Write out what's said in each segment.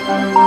Salam,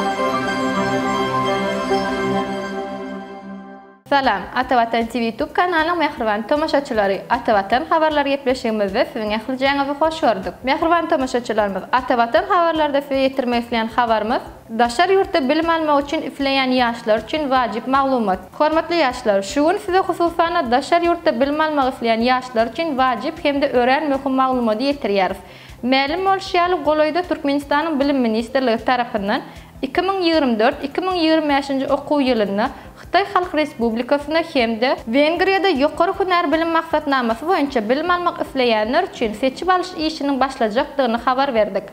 Ata Watan TV YouTube kanalynyň mähriban tomaşaçylary! Ata Watan habarlary gepleşigimizde siziň ählijäňizi hoş gördük. Mähriban tomaşaçylarymyz, Ata Watan habarlarda size ýetirmek isleýän habarymyz, daşary ýurtda bilim almak üçin isleýän ýaşlar üçin wajyp maglumat. Hormatly ýaşlar, şu gün size hususan-da daşary ýurtda bilim almak isleýän ýaşlar üçin wajyp hem-de örän möhüm maglumady ýetirýäris. Mälim bolşy ýaly, golaýda Türkmenistanyň Bilim ministrligi tarapyndan 2024, 2025-nji okuw ýylynda Hytaý Halk Respublikasynda hem-de Wengriýada ýokary hünär bilim maksatnamasy boýunça bilim almak isleýänler üçin seçip alyş işiniň başlajakdygyny habar berdik.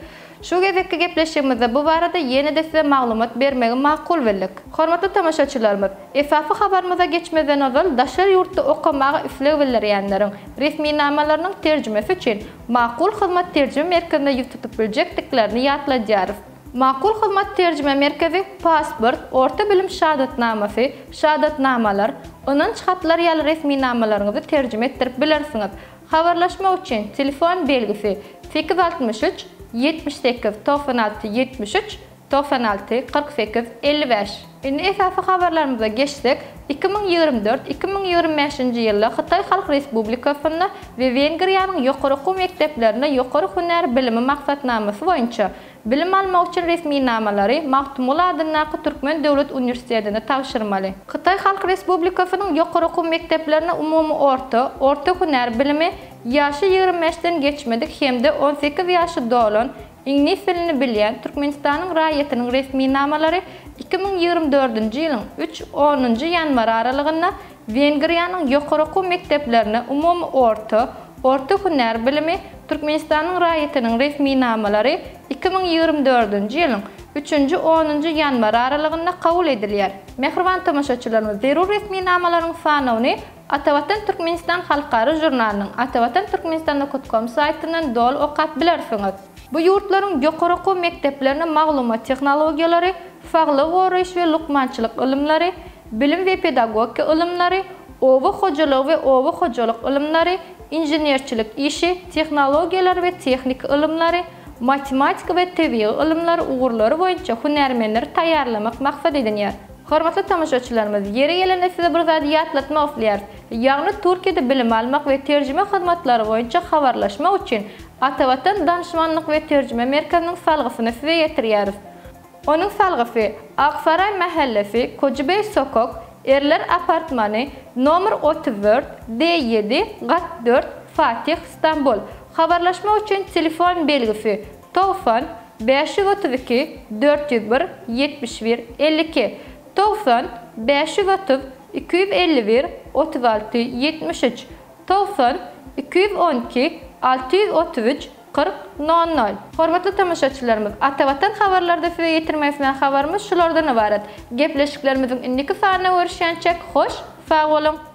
Şu gezekki gepleşigimizde bu barada ýene-de size maglumat bermegi makul bildik. Hormatly tomaşaçylarymyz, esasy habarymyza geçmezden ozal daşary ýurtda okamaga isleg bildirýänleriň resminamalarynyň terjimesi üçin Makul Hyzmat terjime merkezine ýüz tutup biljekdiklerini ýatladýarys. Makul Hyzmat terjime merkezi pasport, orta bilim şahadatnamasy, şahadatnamalar, ynanç hatlary ýaly resminamalaryňyzy terjime etdirip bilersiňiz. Habarlaşmak üçin telefon belgisi, 863 78 96 73 96 48 55. Indi esasy habarlarymyza geçsek, 2024, 2025-nji ýylda Hytaý Halk Respublikasynda we Wengriýanyň ýokary okuw mekdeplerinde ýokary hünär bilimi maksatnamasy boýunça bilim almak üçin resminamalary Magtymguly adyndaky Türkmen döwlet uniwersitetinde tabşyrmaly. Hytaý Halk Respublikasynyň ýokary okuw mekdeplerinde umumy orta, orta hünär bilimi, ýaşy 25-den geçmedik hem-de 18 ýaşy dolan, Iňlis dilini bilýän Türkmenistanyň raýatynyň resminamalary 2024-nji ýylyň üç, onunjy ýanwary aralygynda Wengriýanyň ýokary okuw mekdeplerine umumy orta, orta hünär bilimi, Türkmenistanyň raýatynyň resminamalary 2024-nji ýylyň üçünji, onunjy ýanwary aralygynda kabul edilýär. Mähriban tomaşaçylarymyz, zerur resminamalaryň sanawyny Atavatan Türkmenistan halkara žurnalynyň Atavatan Türkmenistan nokat kom saýtyndan doly okap bilersiňiz. Bu ýurtlaryň ýokary okuw mekdeplerine maglumat tehnologiýalary, saglygy goraýyş we lukmançylyk ylymlary, bilim we pedagogika ylymlary, oba hojalygy we oba hojalyk ylymlary, inženerçilik işi, tehnologiýalar we tehniki ylymlary, matematika we tebigy ylymlary ugurlary boýunça hünärmenleri taýýarlamak maksat edinýär. Hormatly tomaşaçylarymyz, ýeri gelende size bir zady ýatlatmak isleýäris. Ýagny Türkiýede bilim almak we terjime hyzmatlary boýunça habarlaşmak üçin Atavatan danyşmanlyk we terjime merkeziniň salgysyny size ýetirýäris. Onuň salgysy, Aksaraý mähellesi, Kojibeý sokak, Erler apartmany, nomer 34, D ýedi, gat dört, Fatih, Stambul. Habarlaşmak üçin telefon belgisi, 90, 532 401 71 52, 90, 530 251 36 73, 90, 212 633 40 00. Hormatly tomaşaçylarymyz, Atavatan habarlarda size ýetirmek islän habarymyz şulardan ybarat. Gepleşiklerimiziň indiki sanynda görüşýänçäk hoş, sag boluň!